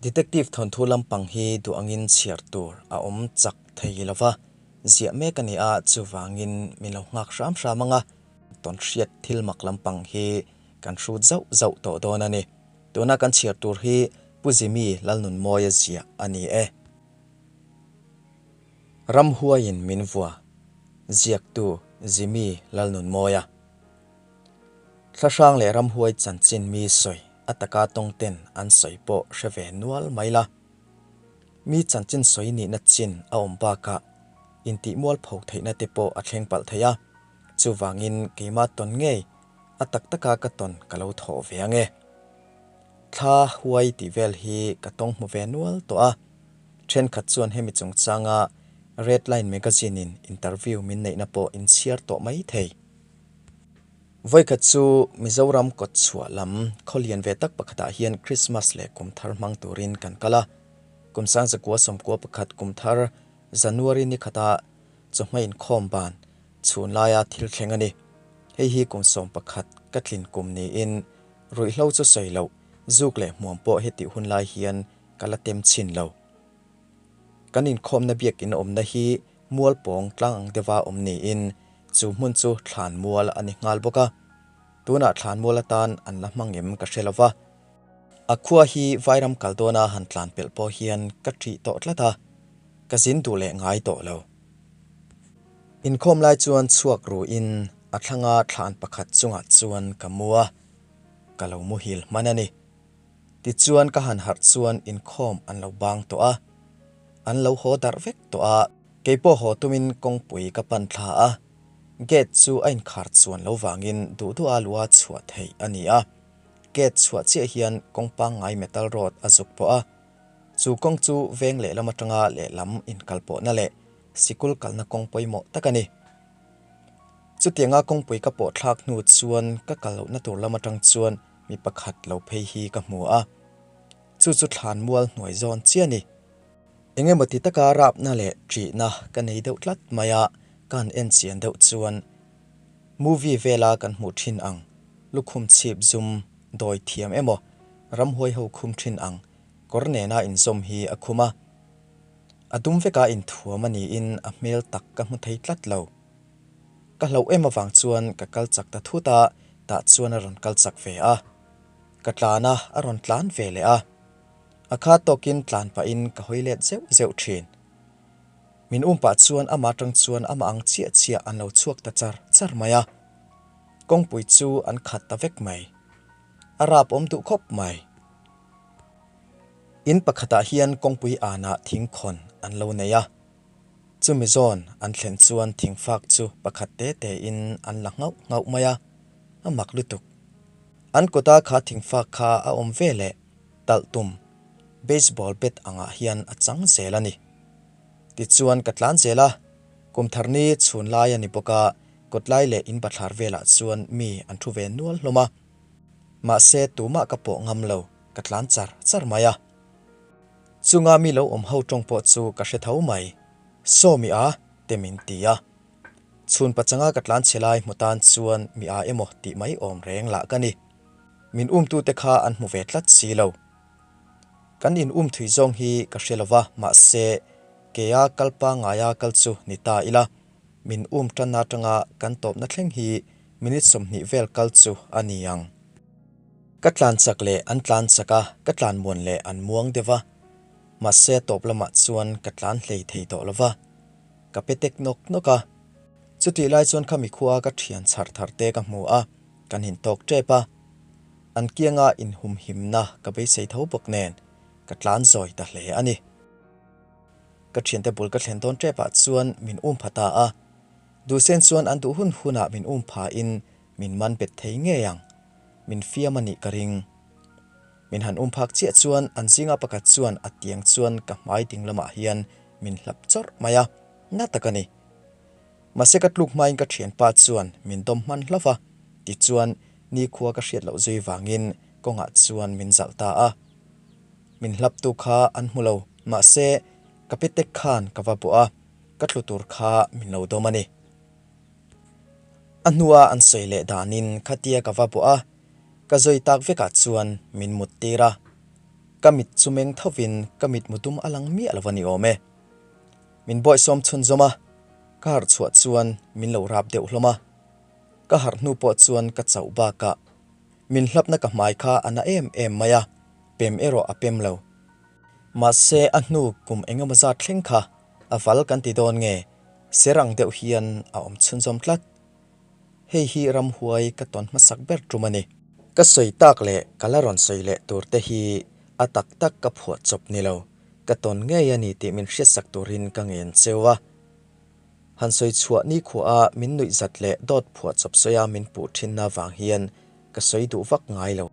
Detective thawnthu lampang hi duh angin chhiar tur a awm chak thei lo va, ziah mek a ni a, chuvangin min lo nghak hram hram ang a, tawnhriat thil mak lampang hi kan hrut zauh zauh tawh dawn a ni. Tuna kan chhiar tur hi Pu Jimmy Lalnunmawia ziah a ni e. Ramhuaiin min vua, ziaktu Jimmy Lalnunmawia. Thlahrang leh ramhuai chanchin mi sawi a taka tawng ten an sawi pawh hre ve nual mai la. Mi chanchin sawi nihna chin a awm bakah intih mualpho theihna te pawh a thleng palh thei a, chuvangin keimah tawn ngei a tak taka ka tawn ka lo thawh ve ang e. Thla huai tih vel hi ka tawng hmu ve nual tawh a, thenkhat chuan hemi chungchanga Red Line Magazine in interview min neihna pawh in chhiar tawh mai thei. Vawikhat chu Mizoram kawtchhuah lam khawlian ve tak pakhatah hian Krismas leh Kumthar hmang turin kan kal a. Kum sangzakua 11 Kumthar January ni khata chawhma inkhawm ban chhun laia thil thleng a ni. Hei hi kum 11 ka tlin kum niin ruihhlo chu sawi loh, zuk leh hmuam pawh hetih hun lai hian ka la tem chhin lo. Kan inkhawmna biakin awmna hi Mualpawng tlang ang deuha awm niin chu hmun chu thlan mual a ni nghal bawk a. Tunah thlan mual atan an la hmang em ka hre lo va. A khua hi Vairam kal dawna han tlan pelh pawh hian ka ṭih tawh tlat a, ka zin duh leh ngai tawh lo. Inkhawm lai chuan chhuak ruin a thlanga thlan pakhat chungah chuan ka mu a, ka lo muhil hman a ni. Tichuan ka han harh chuan inkhawm an lo bang tawh a, an lo haw darh vek tawh a. Keipawh haw tumin kawngpui ka pan thla a, gate chu a inkhar chuan lo vangin duh duha lua chhuah theih a ni a. Gate chhuah chiah hian kawng pangngai metal road a zuk pawh a, chu kawng chu veng lehlam atanga lehlam inkalpawhna leh sikul kalna kawng pawimawh tak a ni. Chutianga kawngpui ka pawh thlak hnu chuan ka kal lohna tur lam atang chuan mi pakhat lo phei hi ka hmu a, chu chu thlan mual hnuai zawn chiah a ni. Eng emaw ti taka rapna leh ṭihna ka nei deuh tlat mai a, ka han en chian deuh chuan movie vela kan hmuh ṭhin ang, lukhum chhip zum dawi thiam emaw ramhuai ho khum ṭhin ang kawr nena inzawm hi a khum a. A dum veka inthuam a niin a hmel tak ka hmu thei tlat lo. Ka hlauh em avang chuan ka kal chak ta thut a, tah chuan a rawn kal chak ve a. Ka tlan a, a rawn tlan ve leh a. A kha tawkin tlan pahin ka hawi let zeuh zeuh thin. Min um pah chuan amah atang chuan amah ang chiah chiah an lo chhuak ta char char mai a. Kawngpui chu an khat ta vek mai. A rap awm duh khawp mai. In pakhatah hian kawngpui anah thingkhawn an lo nei a. Chumi zawn an thlen chuan thingfak chu pakhat te te in an la nghauh nghauh mai a, a mak lutuk. An kawta kha thingfak kha a awm ve leh talh tum baseball bat angah hian a chang zel a ni. Tichuan ka tlan zel a, kum tharni chhun lai a ni bawk a, kawtlai leh in bathlar velah chuan mi an thu ve nual hlawm a. Mahse tumah ka pawh ngam lo, ka tlan char char mai a. Chunga mi lo awm ho tawng pawh chu ka hre tho mai. Saw mi a, te min ti a. Chhun pachanga ka tlan chhe lai hmu tan chuan mi a emaw tih mai awm reng lah ka ni. Min umtute kha an hmu ve tlat si lo. Kan in um thui zawng hi ka hre lo va, mahse kea kal pangaia kal chu ni ta ila, min um tanna atanga kan tawpna thleng hi minute 20 vel kal chu a ni ang. Ka tlan chak leh an tlan chak a, ka tlan muan leh an muang deuh va. Mahse a tawp lamah chuan ka tlan hlei thei tawh lo va, ka pe tek nawk nawk a. Chutih lai chuan khami khua ka thian chhar thar te ka hmu a, kan intawk tep a. An kianga inhumhimna ka beisei tho bawk nen, ka tlan zawi ta hle a ni. Ka thiante bul ka thlen dawn tepah chuan min um pha ta a. Duhsen chuan an duh hun hunah min um phain min man bet thei ngei ang. Min fiam a nih ka ring. Min han um phak chiah chuan an zinga pakhat chuan a tiang chuan ka hmai ding lamah hian min hlap chawrh mai a, na tak a ni. Mahse ka tluk hmain ka thianpa chuan min dawm hman hlauh va, tichuan nikhua ka hriat loh zui vangin kawngah chuan min zalh ta a. Min hlaptu kha an hmu lo, mahse ka petek khan ka va bawh a, ka tlu tur kha min lo dawm a ni. A hnua an sawi leh danin khatia ka va bawh a, ka zawi tak vekah chuan min mut tir a. Ka mit chu meng thovin ka mitmu dum a lang miah lo a ni awm e. Min bawihsawm chhunzawm a, ka harh chhuah chuan min lo rap deuh hlawm a. Ka harh hnu pawh chuan ka chauh bakah min hlapna ka hmai kha a na em em mai a, pem erawh a pem lo. Mahse a hnu kum engemaw zat thleng kha a val kan ti dawn nge, ser ang deuh hian a awm chhunzawm tlat. Hei hi ramhuai ka tawn hmasak ber tum a ni. Ka sawi tak leh ka la rawn sawi leh tur te hi a tak tak ka phuah chawp ni lo, ka tawn ngei a ni tih min hriatsak turin ka ngen cheu a. Han sawi chhuah nikhua a min nuih zat leh dawt phuah chawp sawi a min puh thinna vang hian ka sawi duh vak ngai lo.